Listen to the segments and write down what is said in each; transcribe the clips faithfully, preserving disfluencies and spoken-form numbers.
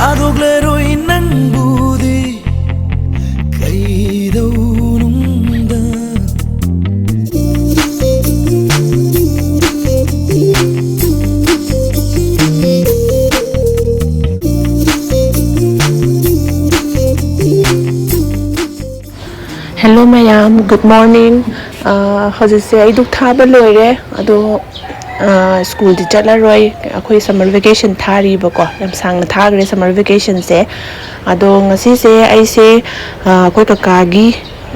ꯊꯥꯗꯣꯛꯂꯔꯣꯏ ꯅꯪꯕꯨꯗꯤ ꯀꯩꯗꯧꯅꯨꯡꯗ꯫ Hello ꯃꯌꯥꯝ, good morning꯫ ꯑꯥ, ꯍꯧꯖꯤꯛꯁꯦ ꯑꯩ ꯙꯨꯛ ꯊꯥꯕ ꯂꯣꯏꯔꯦ, ꯑꯗꯣ, ꯑꯥ, ꯁ꯭ꯀꯨꯜꯗꯤ ꯆꯠꯂꯔꯣꯏ꯫ ꯑꯩꯈꯣꯏ summer vacation ꯊꯥꯔꯤꯕꯀꯣ, ꯌꯥꯝ ꯁꯥꯡꯅ ꯊꯥꯈ꯭ꯔꯦ summer vacationꯁꯦ꯫ ꯑꯗꯣ ꯉꯁꯤꯁꯦ ꯑꯩꯁꯦ, ꯑꯥ, ꯑꯩꯈꯣꯏ ꯀꯀꯥꯒꯤ,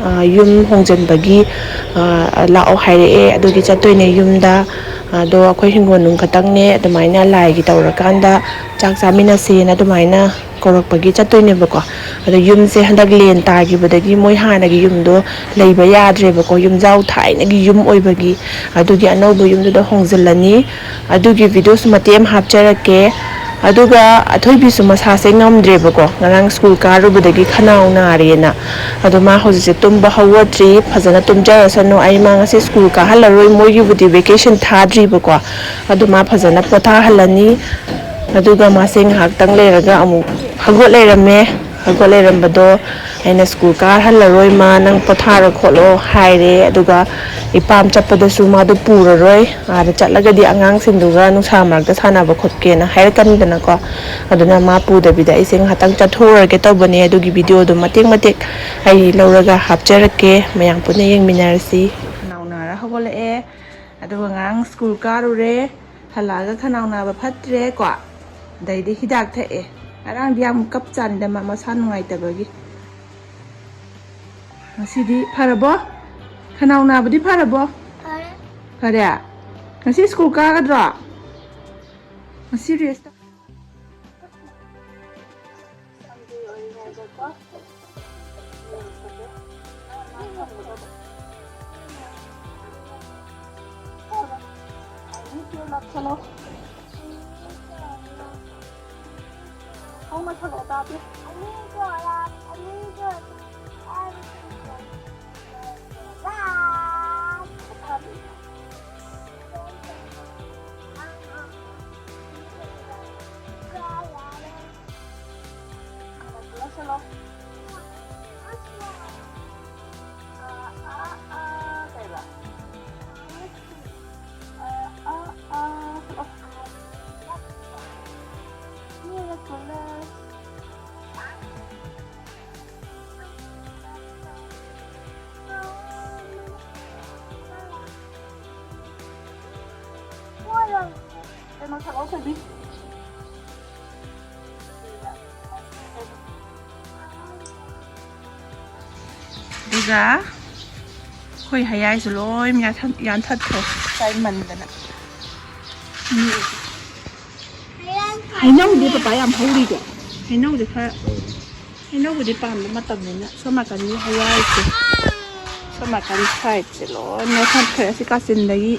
ꯑꯥ, ꯌꯨꯝ ꯍꯣꯡꯖꯤꯟꯕꯒꯤ, ꯑꯥ, ꯂꯥꯛꯑꯣ ꯍꯥꯏꯔꯛꯑꯦ, ꯑꯗꯨꯒꯤ ꯆꯠꯇꯣꯏꯅꯦ ꯌꯨꯝꯗ꯫ ꯑꯗꯣ ꯑꯩꯈꯣꯏ ꯍꯤꯡꯒꯣꯜ ꯅꯨꯡ ꯈꯛꯇꯪꯅꯦ, ꯑꯗꯨꯃꯥꯏꯅ ꯂꯥꯏꯒꯤ ꯇꯧꯔꯀꯥꯟꯗ ꯆꯥꯛ ꯆꯥꯃꯤꯟꯅꯁꯦꯅ ꯑꯗꯨꯃꯥꯏꯅ ꯀꯧꯔꯛꯄꯒꯤ ꯆꯠꯇꯣꯏꯅꯦꯕꯀꯣ꯫ ꯑꯗꯣ ꯌꯨꯝꯁꯦ ꯍꯟꯗꯛ ꯂꯦꯟ ꯇꯥꯈꯤꯕꯗꯒꯤ ꯃꯣꯏ ꯍꯥꯟꯅꯒꯤ ꯌꯨꯝꯗꯣ ꯂꯩꯕ ꯌꯥꯗ꯭ꯔꯦꯕꯀꯣ, ꯌꯨꯝꯖꯥꯎ ꯊꯥꯏꯅꯒꯤ ꯌꯨꯝ ꯑꯣꯏꯕꯒꯤ꯫ ꯑꯗꯨꯒꯤ ꯑꯅꯧꯕ ꯌꯨꯝꯗꯨꯗ ꯍꯣꯡꯖꯤꯜꯂꯅꯤ꯫ ꯑꯗꯨꯒꯤ videoꯁꯨ ꯃꯇꯦꯛ ꯑꯃ ꯍꯥꯞꯆꯔꯛꯀꯦ꯫ ꯑꯗꯨꯒ ꯑꯊꯣꯏꯕꯤꯁꯨ ꯃꯁꯥꯁꯦ ꯉꯝꯗ꯭ꯔꯦꯕꯀꯣ, ꯉꯔꯥꯡ ꯁ꯭ꯀꯨꯜ ꯀꯥꯔꯨꯕꯗꯒꯤ ꯈꯅꯥꯎ ꯅꯥꯔꯦꯅ꯫ ꯑꯗꯣ ꯃꯥ ꯍꯧꯖꯤꯛꯁꯦ ꯇꯨꯝꯕ ꯍꯧꯒꯠꯇ꯭ꯔꯤ, ꯐꯖꯅ ꯇꯨꯝꯖꯔꯁꯅꯨ꯫ ꯑꯩ ꯃꯥ ꯉꯁꯤ ꯁ꯭ꯀꯨꯜ ꯀꯥꯍꯜꯂꯔꯣꯏ, ꯃꯣꯏꯒꯤꯕꯨꯗꯤ vacation ꯊꯥꯗ꯭ꯔꯤꯕꯀꯣ꯫ ꯑꯗꯨ ꯃꯥ ꯐꯖꯅ ꯄꯣꯊꯥꯍꯜꯂꯅꯤ꯫ ꯑꯗꯨꯒ ꯃꯥꯁꯦ ꯉꯥꯏꯍꯥꯛꯇꯪ ꯂꯩꯔꯒ ꯑꯃꯨꯛ ꯍꯧꯒꯠ ꯂꯩꯔꯝꯃꯦ꯫ ꯍꯧꯒꯠ ꯂꯩꯔꯝꯕꯗꯣ ꯑꯩꯅ ꯁ꯭ꯀꯨꯜ ꯀꯥꯍꯜꯂꯔꯣꯏ, ꯃꯥ ꯅꯪ ꯄꯣꯊꯥꯔꯣ ꯈꯣꯠꯂꯣ ꯍꯥꯏꯔꯦ꯫ ꯑꯗꯨꯒ ꯏꯄꯥꯝ ꯆꯠꯄꯗꯁꯨ ꯃꯥꯗꯣ ꯄꯨꯔꯔꯣꯏ, ꯑꯥꯗ ꯆꯠꯂꯒꯗꯤ ꯑꯉꯥꯡꯁꯤꯡꯗꯨꯒ ꯅꯨꯡꯁꯥ ꯃꯔꯛꯇ ꯁꯥꯟꯅꯕ ꯈꯣꯠꯀꯦꯅ ꯍꯥꯏꯔꯛꯀꯅꯤꯗꯅꯀꯣ꯫ ꯑꯗꯨꯅ ꯃꯥ ꯄꯨꯗꯕꯤꯗ ꯑꯩꯁꯦ ꯉꯥꯏꯍꯥꯛꯇꯪ ꯆꯠꯊꯣꯛꯎꯔꯒꯦ ꯇꯧꯕꯅꯦ꯫ ꯑꯗꯨꯒꯤ videoꯗꯣ ꯃꯇꯦꯛ ꯃꯇꯦꯛ ꯑꯩ ꯂꯧꯔꯒ ꯍꯥꯞꯆꯔꯛꯀꯦ, ꯃꯌꯥꯝ ꯄꯨꯟꯅ ꯌꯦꯡꯃꯤꯟꯅꯔꯁꯤ꯫ ꯈꯅꯥꯎ ꯅꯥꯔ ꯍꯧꯒꯠꯂꯛꯑꯦ꯫ ꯑꯗꯨꯒ ꯉꯔꯥꯡ ꯁ꯭ꯀꯨꯜ ꯀꯥꯔꯨꯔꯦ, ꯍꯜꯂꯛꯑꯒ ꯈꯅꯥꯎ ꯅꯥꯕ ꯐꯠꯇ꯭ꯔꯦ ꯀꯣ, ꯑꯗꯩꯗꯤ ꯍꯤꯗꯥꯛ ꯊꯛꯑꯦ꯫ ꯉꯔꯥꯡꯗꯤ ꯌꯥꯝ ꯀꯞ ꯆꯥꯅꯤꯗ ꯃꯥ ꯃꯁꯥ ꯅꯨꯡꯉꯥꯏꯇꯕꯒꯤ꯫ ꯉꯁꯤꯗꯤ ꯐꯔꯕꯣ? ꯈꯅꯥꯎ ꯅꯥꯕꯗꯤ ꯐꯔꯕꯣ? ꯐꯔꯦ꯫ ꯐꯔꯦ? ꯉꯁꯤ ꯁ꯭ꯀꯨꯜ ꯀꯥꯒꯗ꯭ꯔꯣ? ꯉꯁꯤ rest꯫ ꯍꯧꯅ ꯁꯛꯂꯛꯑꯣ ꯇꯥꯗꯦ꯫ ꯑꯗꯨꯒ ꯑꯩꯈꯣꯏ ꯍꯌꯥꯏꯁꯨ ꯂꯣꯏ ꯌꯥꯟꯊꯠ-, ꯌꯥꯟꯊꯠꯈ꯭ꯔꯦ, ꯆꯥꯏꯃꯟꯗꯅ꯫ ꯍꯩꯅꯧꯗꯤ ꯄꯄꯥ ꯌꯥꯝ ꯍꯧꯔꯤꯗꯣ꯫ ꯍꯩꯅꯧꯗꯤ ꯈꯔ, ꯍꯩꯅꯧꯕꯨꯗꯤ ꯄꯥꯟꯕ ꯃꯇꯝꯅꯤꯅ ꯁꯣꯝ ꯅꯥꯀꯟꯒꯤ ꯍꯋꯥꯏꯁꯦ, ꯁꯣꯝ ꯅꯥꯀꯟ ꯁꯥꯏꯠꯁꯦ ꯂꯣꯏꯅ ꯂꯧꯊꯠꯈ꯭ꯔꯦ꯫ ꯑꯁꯤ ꯀꯥꯆꯤꯟꯗꯒꯤ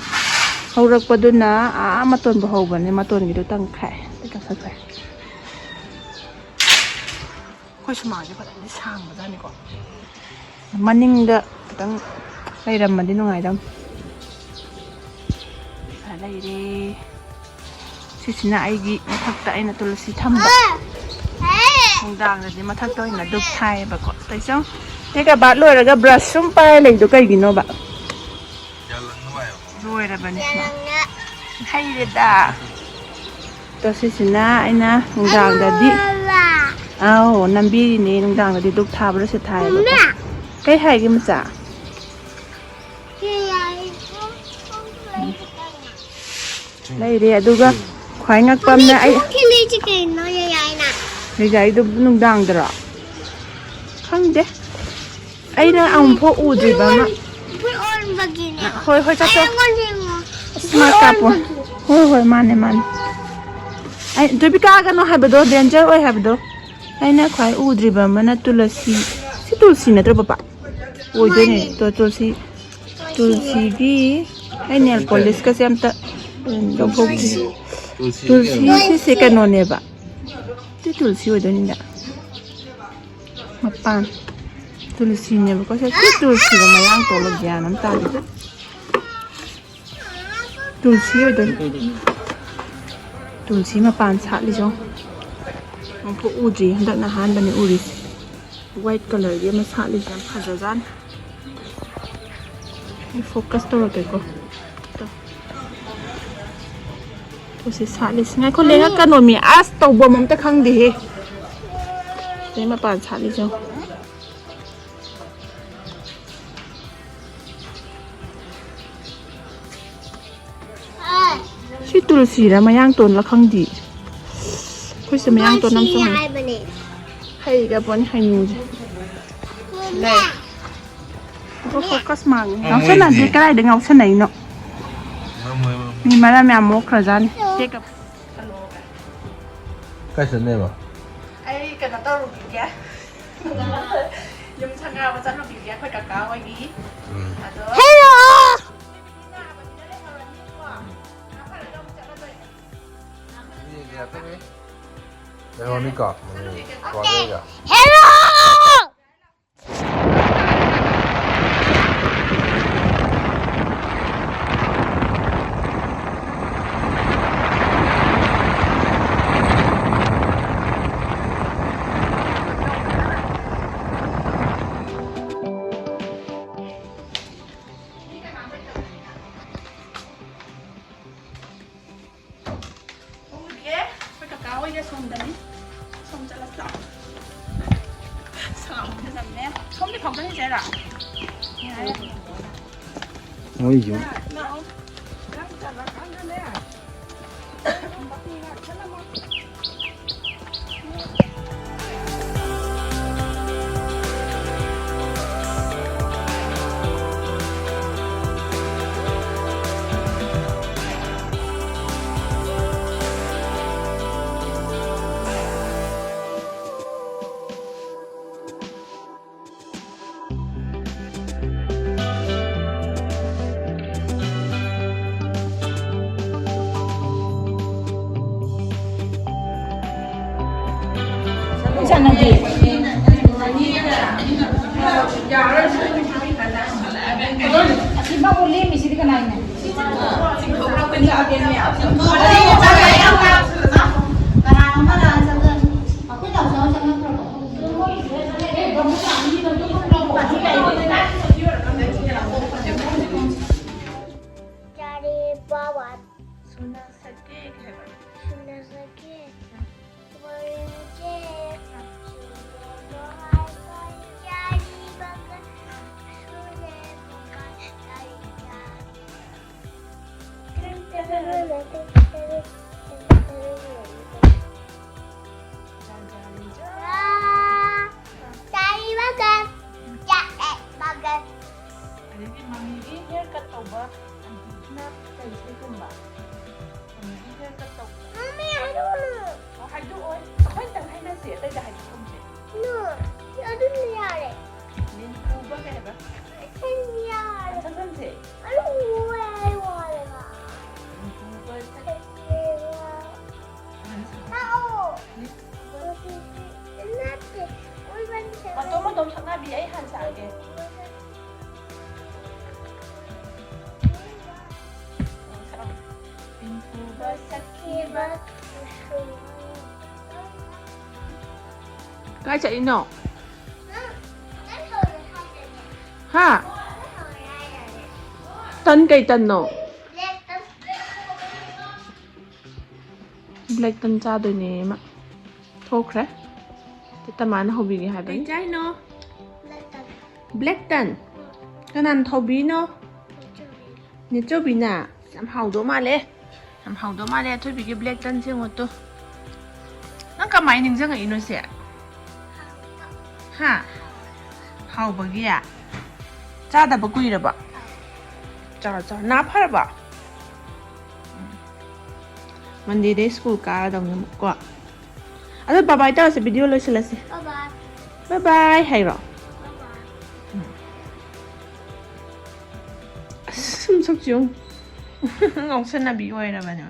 ꯍꯧꯔꯛꯄꯗꯨꯅ ꯑꯥ ꯃꯇꯣꯟꯕꯨ ꯍꯧꯕꯅꯦ, ꯃꯇꯣꯟꯒꯤꯗꯣ ꯇꯪꯈꯥꯏ ꯂꯧꯊꯠꯈ꯭ꯔꯦ꯫ ꯑꯩꯈꯣꯏ ꯁꯨꯃꯥꯡꯁꯦ ꯐꯖꯅꯗꯤ ꯁꯥꯡꯕꯖꯥꯠꯅꯤꯀꯣ꯫ ꯃꯅꯤꯡꯗ ꯈꯤꯇꯪ ꯂꯩꯔꯝꯃꯗꯤ ꯅꯨꯡꯉꯥꯏꯗꯧꯅꯤ꯫ ꯂꯩꯔꯦ꯫ ꯁꯤꯁꯤꯅ ꯑꯩꯒꯤ ꯃꯊꯛꯇ ꯑꯩꯅ ꯇꯨꯂꯁꯤ ꯊꯝꯕ꯫ ꯅꯨꯡꯗꯥꯡꯗꯗꯤ ꯃꯊꯛꯇ ꯑꯣꯏꯅ ꯙꯨꯞ ꯊꯥꯏꯌꯦꯕꯀꯣ꯫ ꯇꯩꯆꯧ, take a bath ꯂꯣꯏꯔꯒ ꯕ꯭ꯔꯁ ꯁꯨꯝ ꯄꯥꯏꯔ ꯂꯩꯗꯣ ꯀꯩꯒꯤꯅꯣꯕ? ꯂꯣꯏꯔꯕꯅꯤ꯫ ꯍꯩꯔꯦꯗ꯫ ꯑꯗꯣ ꯁꯤꯁꯤꯅ ꯑꯩꯅ ꯅꯨꯡꯗꯥꯡꯗꯗꯤ, ꯑꯧ, ꯅꯝꯕꯤꯔꯤꯅꯦ, ꯅꯨꯡꯗꯥꯡꯗꯗꯤ ꯙꯨꯞ ꯊꯥꯕ꯭ꯔꯥ ꯁꯤ ꯊꯥꯏꯌꯦꯕꯀꯣ꯫ ꯀꯩ ꯍꯥꯏꯒꯦ ꯃꯆꯥ? ꯂꯩꯔꯦ꯫ ꯑꯗꯨꯒ ꯈ꯭ꯋꯥꯏ ꯉꯛꯄ ꯑꯃꯅ ꯑꯩ, ꯊꯤꯜꯂꯤꯁꯤ ꯀꯩꯅꯣ, ꯌꯥꯏꯅ? ꯂꯩꯖꯥꯏꯗꯨꯕꯨ ꯅꯨꯡꯗꯥꯡꯗꯔꯣ? ꯈꯪꯗꯦ꯫ ꯑꯩꯅ ꯑꯃꯨꯛꯐꯥꯎ ꯎꯗ꯭ꯔꯤꯕ ꯑꯃ꯫ ꯐꯨꯔꯤꯠ ꯑꯣꯟꯕꯒꯤꯅꯦ꯫ ꯍꯣꯏ, ꯍꯣꯏ, ꯆꯠꯇꯣ꯫ ꯑꯩꯉꯣꯟꯗ ꯌꯦꯡꯉꯣ꯫ ꯁ꯭ꯃꯥꯔꯠ ꯀꯥꯞꯄꯣ꯫ ꯍꯣꯏ, ꯍꯣꯏ, ꯃꯥꯅꯦ, ꯃꯥꯅꯦ꯫ ꯑꯩ, ꯗꯦꯕꯤꯀꯥꯒꯅꯣ ꯍꯥꯏꯕꯗꯣ, ꯗꯦꯟꯖꯔ ꯑꯣꯏ ꯍꯥꯏꯕꯗꯣ꯫ ꯑꯩꯅ ꯈ꯭ꯋꯥꯏ ꯎꯗ꯭ꯔꯤꯕ ꯑꯃꯅ ꯇꯨꯂꯁꯤ꯫ ꯁꯤ ꯇꯨꯜꯁꯤ ꯅꯠꯇ꯭ꯔꯣ, ꯄꯄꯥ? ꯑꯣꯏꯗꯣꯏꯅꯦ꯫ ꯃꯥꯅꯦ꯫ ꯇꯣ-, ꯇꯨꯜꯁꯤ, ꯇꯨꯜꯁꯤꯒꯤ ꯑꯩ ꯅꯦꯜ ꯄꯣꯂꯤꯁꯀꯁꯦ ꯑꯝꯇ ꯂꯧꯊꯣꯛꯇ꯭ꯔꯤ꯫ ꯇꯨꯜꯁꯤ ꯇꯨꯜꯁꯤ ꯀꯩꯅꯣ? ꯁꯤꯁꯦ ꯀꯩꯅꯣꯅꯦꯕ꯫ ꯁꯤ ꯇꯨꯜꯁꯤ ꯑꯣꯏꯗꯣꯏꯅꯤꯅꯦ꯫ ꯃꯄꯥꯟ ꯇꯨꯜꯁꯤꯅꯦꯕꯀꯣ꯫ ꯁꯤ ꯇꯨꯜꯁꯤꯒ ꯃꯌꯥꯡ ꯇꯣꯜꯂ ꯒ꯭ꯌꯥꯟ ꯑꯃ ꯇꯥꯗꯦ꯫ ꯇꯨꯜꯁꯤ ꯑꯣꯏꯗꯣꯏꯅꯤ꯫ ꯇꯨꯜꯁꯤ ꯃꯄꯥꯟ ꯁꯥꯠꯂꯤꯁꯦ ꯌꯦꯡꯉꯣ꯫ ꯑꯃꯨꯛꯐꯥꯎ ꯎꯗ꯭ꯔꯤ, ꯍꯟꯗꯛꯅ ꯑꯍꯥꯟꯕꯅꯤ ꯎꯔꯤꯁꯦ꯫ ꯋꯥꯏꯠ ꯀꯂꯔꯒꯤ ꯑꯃ ꯁꯥꯠꯂꯤꯁꯦ ꯌꯥꯝ ꯐꯖꯖꯥꯠꯅꯤ꯫ ꯑꯩ ꯐꯣꯀꯁ ꯇꯧꯔꯛꯀꯦꯀꯣ꯫ ꯇꯣ꯫ ꯁꯤ ꯁꯥꯠꯂꯤꯁꯤ꯫ ꯉꯥꯏꯈꯣ, ꯂꯦꯡꯉꯛꯀꯅꯣꯃꯤ꯫ ꯑꯁ, ꯇꯧꯕꯝ ꯑꯝꯇ ꯈꯪꯗꯦꯍꯦ꯫ ꯁꯤ ꯃꯄꯥꯟ ꯁꯥꯠꯂꯤꯁꯦ ꯌꯦꯡꯉꯣ꯫ ꯁꯤ ꯇꯨꯜꯁꯤꯔ ꯃꯌꯥꯡꯇꯣꯟꯂ ꯈꯪꯗꯦ꯫ ꯑꯩꯈꯣꯏꯁꯦ ꯃꯌꯥꯡꯇꯣꯟ ꯑꯃ ꯇꯨꯜꯁꯤ ꯆꯪꯉꯦ꯫ ꯍꯥꯏꯕꯅꯦ꯫ ꯍꯩꯒ ꯄꯣꯠꯅꯤ ꯍꯩꯅꯨꯁꯦ꯫ ꯂꯩ꯫ ꯑꯗꯣ ꯐꯣꯀꯁ ꯃꯥꯡꯉꯦ꯫ ꯉꯥꯎꯁꯟꯅꯗꯦ, ꯀꯗꯥꯏꯗ ꯉꯥꯎꯁꯟꯅꯩꯅꯣ? ꯃꯤ ꯃꯔꯝ ꯌꯥꯝ ꯃꯣꯛꯈ꯭ꯔꯖꯥꯠꯅꯤ꯫ ꯀꯥꯏ ꯆꯠꯅꯦꯕ? ꯑꯩ ꯀꯩꯅꯣ ꯇꯧꯔꯨꯈꯤꯒꯦ꯫ ꯌꯨꯝ ꯁꯪꯒꯥꯕ ꯆꯠꯂꯨꯈꯤꯒꯦ ꯑꯩꯈꯣꯏ ꯀꯀꯥ ꯍꯣꯏꯒꯤ꯫ ꯎꯝ꯫ ꯑꯗꯣ ꯍꯦꯔꯣ! ꯂꯩꯍꯧꯔꯅꯤꯀꯣ꯫ ꯍꯦꯔꯣ! ꯊꯣꯡꯗ꯭ꯔꯤꯌꯦ꯫ ꯑꯩꯈꯣꯏ ꯀꯀꯥ ꯍꯣꯏꯒ ꯁꯣꯝꯗꯅꯤ꯫ ꯁꯣꯝ ꯆꯠꯂꯁꯤ ꯂꯥꯛꯑꯣ꯫ ꯁꯥꯕꯅ ꯅꯝꯃꯦ꯫ ꯁꯣꯝꯗꯤ ꯐꯥꯎꯖꯟꯈꯤꯁꯦ ꯍꯥꯏꯔꯣ? ꯌꯥꯔꯦ꯫ ꯃꯣꯏꯁꯨ꯫ ꯂꯥꯛꯑꯣ꯫ ꯅꯪ ꯆꯠꯂꯀꯥꯟꯗꯅꯦ꯫ ꯆꯠꯅꯗꯦ꯫ ꯑꯁꯤ ꯃꯥꯕꯨ ꯂꯦꯝꯃꯤꯁꯤꯗꯤ ꯀꯅꯥꯒꯤꯅꯣ? ꯀꯅꯥꯅꯣꯝꯃ ꯂꯥꯛꯑ ꯆꯪꯉꯛꯑꯅꯤ꯫ ꯑꯩꯈꯣꯏ ꯅꯥꯎꯆꯥ ꯍꯣꯏ ꯆꯪꯉꯛꯈ꯭ꯔꯕꯣ? ꯆꯥꯔꯦ, ꯄꯥꯋꯥ꯫ ꯁꯣꯅꯥ ꯁꯛꯀꯦ꯫ ꯁꯣꯝ ꯁꯛꯅꯕꯤ, ꯑꯩ ꯍꯥꯟꯅ ꯁꯛꯑꯒꯦ꯫ ꯁꯛꯑꯣ꯫ ꯄꯤꯡꯀꯨꯕ ꯁꯛꯈꯤꯕ꯫ ꯀꯥꯏ ꯆꯠꯂꯤꯅꯣ? ꯍꯥ? ꯇꯟ ꯀꯩ ꯇꯟꯅꯣ? ꯕ꯭ꯂꯦꯛ ꯇꯟ ꯆꯥꯗꯣꯏꯅꯦ ꯃꯥ꯫ ꯊꯣꯛꯈ꯭ꯔꯦ꯫ ꯇꯃꯥꯅ ꯍꯧꯕꯤꯒꯦ ꯍꯥꯏꯕꯅꯤ꯫ ꯀꯩ ꯆꯥꯏꯅꯣ? ꯕ꯭ꯂꯦꯛ ꯇꯟ꯫ ꯀꯅꯥꯅ ꯊꯧꯕꯤꯅꯣ? ꯅꯦꯆꯧꯕꯤꯅ꯫ ꯌꯥꯝ ꯍꯥꯎꯗꯧ ꯃꯥꯜꯂꯦ꯫ ꯌꯥꯝ ꯍꯥꯎꯗꯧ ꯃꯥꯜꯂꯦ ꯑꯊꯣꯏꯕꯤꯒꯤ ꯕ꯭ꯂꯦꯛ ꯇꯟꯁꯦ ꯌꯦꯡꯉꯣ ꯇꯨ꯫ ꯅꯪ ꯀꯃꯥꯏꯅ ꯅꯤꯡꯁꯤꯡꯉꯛꯏꯅꯣ ꯁꯦ? ꯍꯥ? ꯍꯥꯎꯕꯒꯤ? ꯆꯥꯗꯕ ꯀꯨꯏꯔꯕ? ꯆꯥꯎ, ꯆꯥꯎ꯫ ꯅꯥ ꯐꯔꯕ? ꯎꯝ꯫ ꯃꯟꯗꯦꯗꯩ ꯁ꯭ꯀꯨꯜ ꯀꯥꯔꯗꯧꯅꯦꯕꯀꯣ꯫ ꯑꯗꯣ ꯕꯥꯏ ꯕꯥꯏ ꯇꯧꯔꯁꯦ, ꯚꯤꯗꯤꯑꯣ ꯂꯣꯏꯁꯤꯜꯂꯁꯦ꯫ ꯕꯥꯏ ꯕꯥꯏ꯫ ꯕꯥꯏ ꯕꯥꯏ ꯍꯥꯏꯔꯣ? ꯕꯥꯏ ꯕꯥꯏ꯫ ꯎꯝ꯫ ꯑꯁ, ꯁꯨꯝ ꯁꯛꯁꯤ ꯌꯦꯡꯉꯨ꯫ ꯉꯥꯎꯁꯟꯅꯕꯤ ꯑꯣꯏꯔꯕꯅꯦ꯫